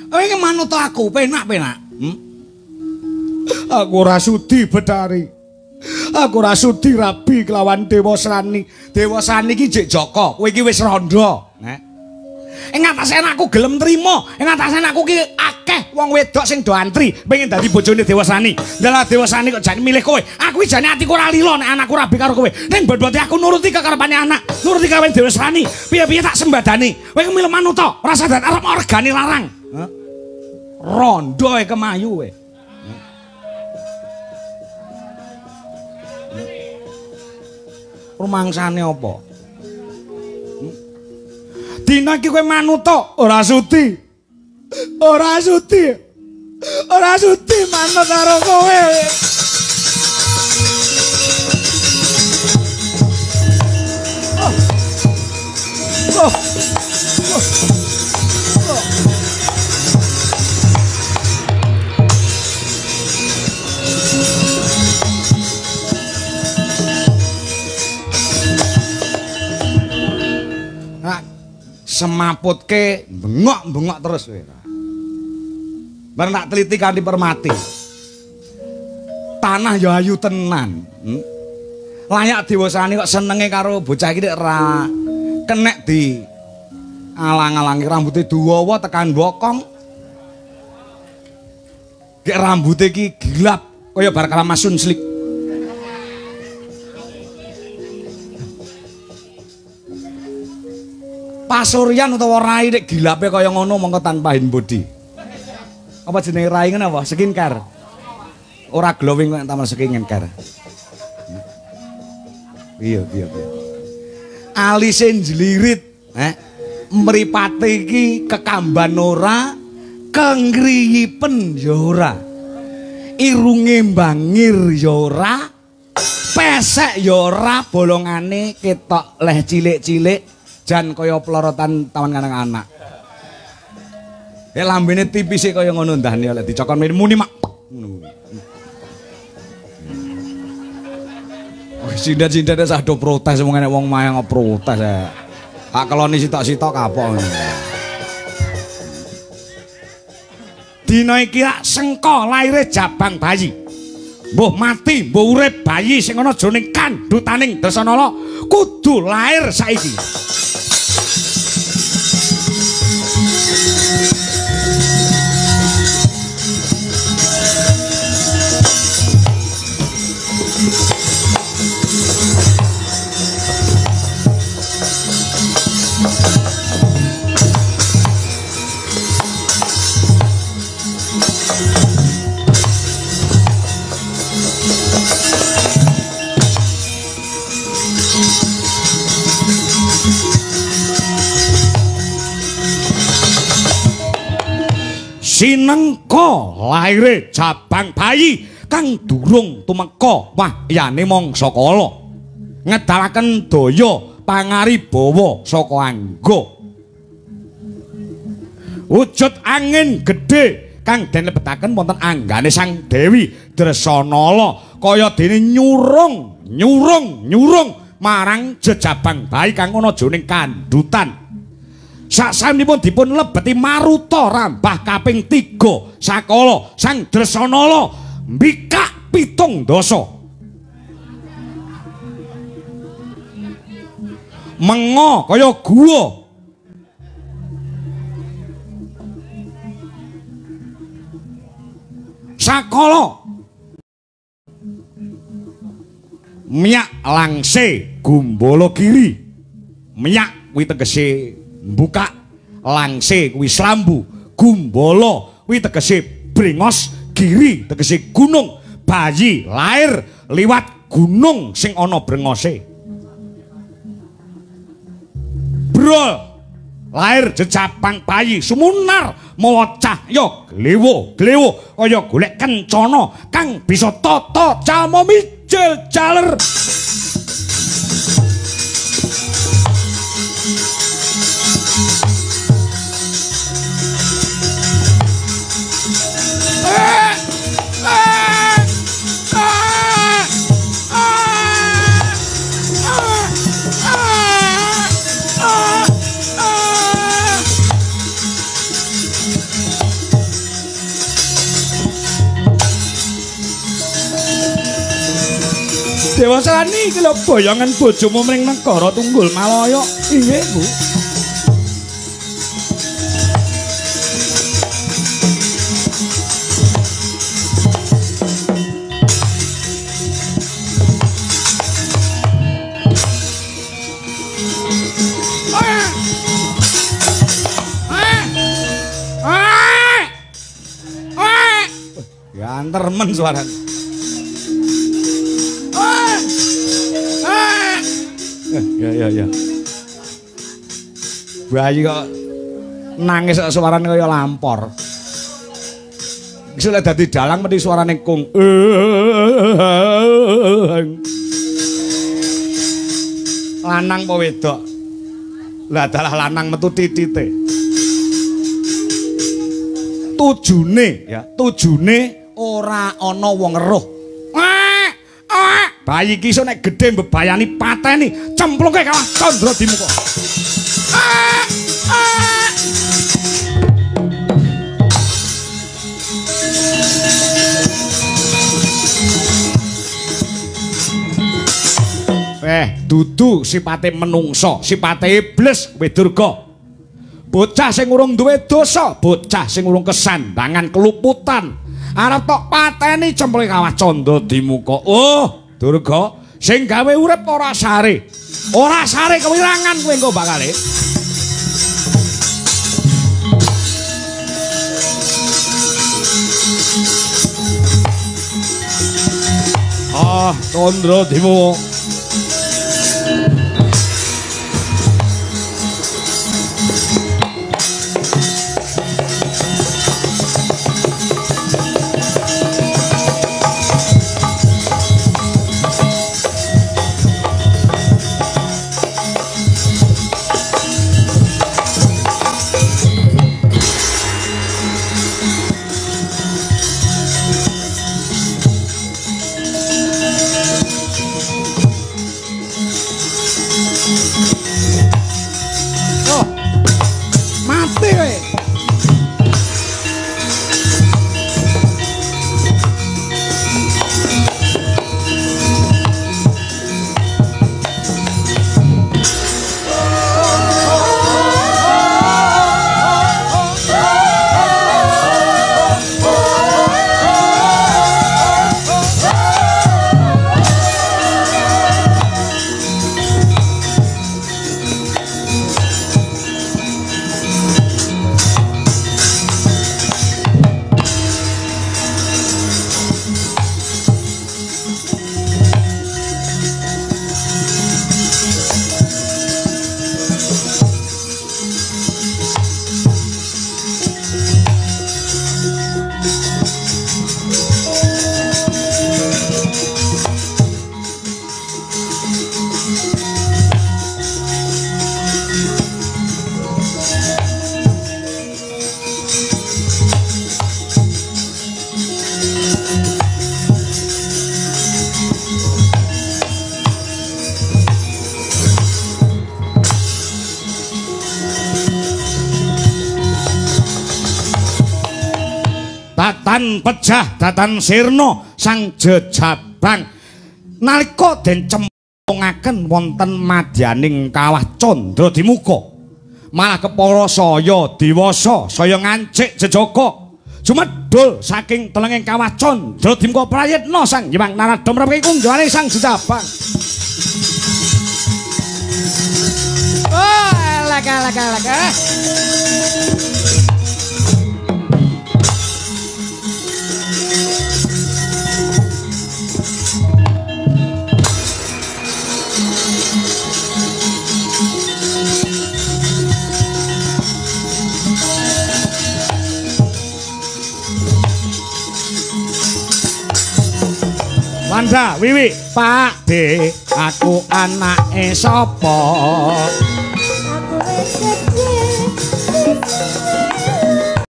Kowe iki manut aku, penak-penak. Aku ora sudi, Betari. Aku ora sudi rabi kelawan Dewasrani. Dewasrani iki jek Jaka, kowe iki wis rondo. Ing atase anakku gelem trima, ing atase anakku ki akeh wong wedok sing do antri pengen dadi bojone Dewasrani. Lah Dewasrani kok jane milih kowe. Aku iki jane atiku ora lila nek anakku rabi karo kowe. Ning bobote aku nuruti kekarepane anak, nuruti kawin Dewasrani. Piye-piye tak sembadani. Kowe ki milih manut to, ora sadar arep regane larang. Rondo e kemayu kowe. Rumangsane apa? Dina iki kowe manut to, ora sudi. Ora sudi. Ora sudi manut karo kowe. Oh. Oh. Oh. Oh. Semaputke bengok-bengok terus kowe. Bareng tak teliti kanthi permati. Tanah ya ayu tenan. Layak Dewasrani kok senenge karo bocah iki nek ra kenek di alang-alangi rambute duwawa tekan bokong. Gek rambute iki gilap kaya bar kalamasun slik. Pasuryan utawa rai nek gilape kaya ngono mongko tanpa body. Apa jenenge rai ngene apa? Skincare. Ora glowing kok tambah skincare. Iya, iya, iya. Alise njlirit, mripate iki kekamban ora, kengriyipen ya ora. Irunge mbangir ya ora, pesek ya ora, bolongane ketok leh cilik-cilik. Jan kaya plorotan taman anak-anak. Ya lambene tipis kaya ngono ndahne oleh dicokon muni mak. Ngono. Oh, sinden-sindene sak do protes wong enek wong mayang protes ya. Tak keloni sitok-sitok kapok. Dina iki rak sengko laire jabang bayi. Mbuh mati, mbuh urip bayi sing ana jroning kandhutaning Dresanala kudu lair saiki. Sinengka laire jabang bayi kang durung tumeka wahyane mangsa kala ngedalaken daya pangaribawa saka angga wujud angin gedhe kang den lebetaken wonten anggane Sang Dewi Dresanala kaya dene nyurung nyurung nyurung marang jejabang bayi kang ana jroning kandhutan. Sasampunipun dipun lebeti maruta rambah kaping 3 sakala Sang Dresanala mbikak 7 dasa. Mengo kaya guwa. Sakala miyak langse gumbala giri. Miyak kuwi tegese buka, langse kuwi slambu, gumbala kuwi tegese brengos, giri tegese gunung. Bayi lair liwat gunung sing ana brengose. Brol lair jejabang bayi sumunar mawa cahya glewo glewo kaya golek kencana kang bisa tata cama mijil jaler. Dewasrani iki lho boyongan bojomu mring negara Tunggul Malaya. Inggih, Bu. Ganter men suarane. Ya. Bayi kok nangis kok suarane kaya lampor. Wis lek dadi dalang mesti suarane kung. Lanang apa wedok? Lah dalah lanang metu titite. Tujune ya, tujune ora ana wong eruh. Bayi iki iso nek gedhe mbebayani pateni, cemplungke kawah Candra Dimuka. Dudu sipate menungsa, sipate iblis kowe Durga. Bocah sing urung duwe dosa, bocah sing urung kesandangan keluputan. Arep tok pateni cemplungke kawah Candra Dimuka. Oh, Durga, sing gawe urip ora sare. Ora sare kewirangan kowe engko bakale. Ah, Candra Dimuka. Datan pejah, datan sirna sang jejabang nalika den cemplungaken wonten madyaning kawah Candra Dimuka, malah kepara saya dewasa, saya ngancik jejaka jumedhul saking telenging kawah Candra Dimuka prayitna Sang Hyang Narada mrepake kunjane sang jejabang. Oh, elek elek elek. Wanda, Wiwi, Pak De, aku anake sapa?